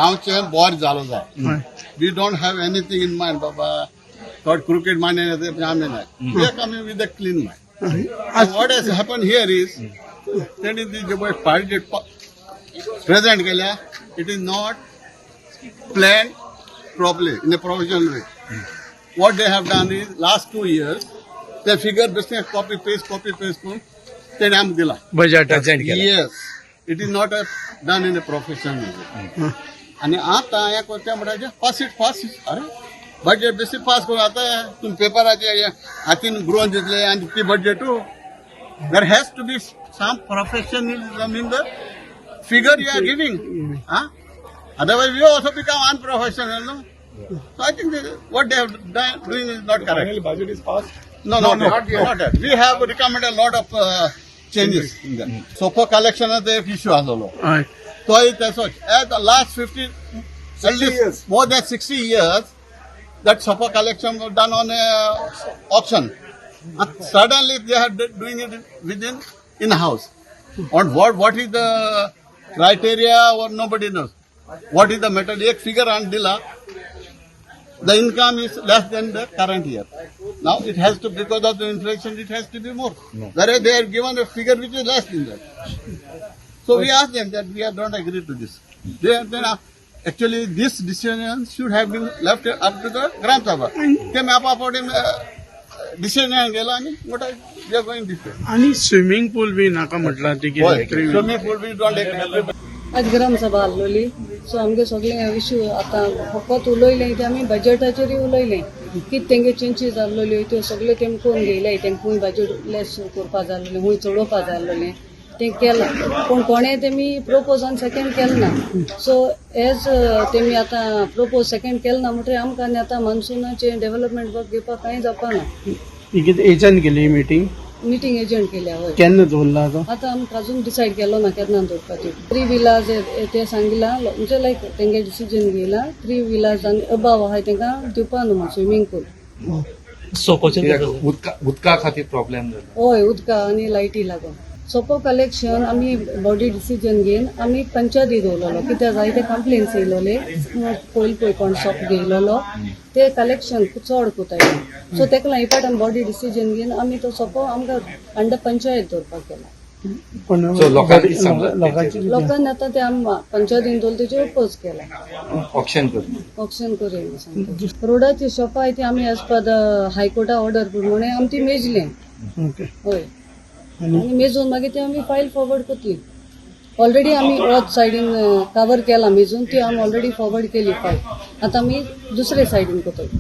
गांवचें बोर जालो जाय. We don't have anything in mind Baba. थोड क्रिकेट मायंड आमी नाय. We are coming with a clean mind. What has happen here is तेणी ती जे पळय पार्टी प्रेझेंट केल्या, it is not plan properly in a professional way. What they have done is last 2 years ते figure बेश्टे copy paste करून तेणे आमकां दिला. बजेट. प्रेझेंट केला. Yes, it is not a done in a professional. आणि आता हें करता म्हणटा पास it pass it. अरे, बजेट बेसी पास करून आतां तुमी पेपराचे हातीन बरोवन दितले आनी ती बजेटू. There has to be some professionalism in the figure you are giving. Ah, otherwise we also become unprofessional, no? So I think what they have doing is not correct. Final budget is passed. No, not yet. Not yet. We have recommended a lot of changes in that. सोपो कलेक्शनाचो एक issue आसलो. हय. तोय तसोच at the last 50, at least years. More than 60 years that sofa collection was done on a auction. And suddenly they are doing it within in house. On what is the criteria or nobody knows. What is the method? एक figure on दिला. The income is less than the current year. Now it has to, because of the inflation, it has to be more. Whereas they have given a figure which is less than that. So we asked them that we are don't agree to this. They are then actually this decision should have been left up to the Gram Sabha. ते आपापले decision गेला आणि what we are going this way. आणि swimming पूल बी नाका म्हटला ती कितें? Swimming pool we don't agree. आज ग्रामसभा आसलेली. सो आमगे सगळे इश्यू आतां फकत उलयले ते आमी बजेटाचेरूय उलयले कितें तेंगे चेंजीस जाल्लेल्यो त्यो सगळ्यो तेमी करून घेयले. तेंका खूंय बजेट लेस करपा जाय आसलेलें, खूंय चडोवपा जाय आसलेलें तें केलां, पूण कोणें तेमी प्रोपोज आनी सेकेंड केलें ना. सो एज तेमी आतां प्रोपोज सेकेंड केलें ना म्हणटकीर आमकां आनी आतां मान्सुनाचें डेव्हलपमेंट वर्क घेवपाक कांय जावपा ना. ही कितें एजंट केली मिटींग? मिटींग एजंट केल्या, हय. केन्ना दवरला तो? आतां आमकां अजून डिसायड केलो ना केन्ना दवरपाची. थ्री विलाज ते सांगिलां, म्हणजे लायक तेंगे डिसिजन घेयला, थ्री विलाज आनी अबाव आहाय तेंकां दिवपा न्हू स्विमींग पूल. सोपोचेर उदका खातीर प्रॉब्लेम जाता. हय, उदका आनी लायटी लागून. सोपो कलेक्शन आमी बॉडी डिसिजन घेवन आमी पंचायती दवरलेलो, कित्याक जायते कंप्लेन्स येयलोले. पयलीं पळय कोण शॉप घेयलेलो ते कलेक्शन चड कोताय. सो तेका लागून हे आमी बॉडी डिसिजन घेवन आमी तो सोपो आमकां अंडर पंचायत दवरपाक केला. पण So, लोकांक कितें समजता? लोकांची लोकांनी आतां ते आम पंचायतीन दवरले तेजेर अपोज केला. ऑप्शन करता. ऑप्शन करूया म्हणून सांगता. रोडाची शॉपां आहाय ती आमी एज पर the हायकोर्टा ऑर्डर प्रमाणे आमी ती मेजले. ओके. हय, आनी मेजून मागीर ती आमी फायल फॉरवर्ड करतली. ऑलरेडी आमी ऑद सायडीन कवर केला मेजून, ती आमी ऑलरेडी फॉरवर्ड केली फायल. आतां आमी दुसरे सायडीन करतली.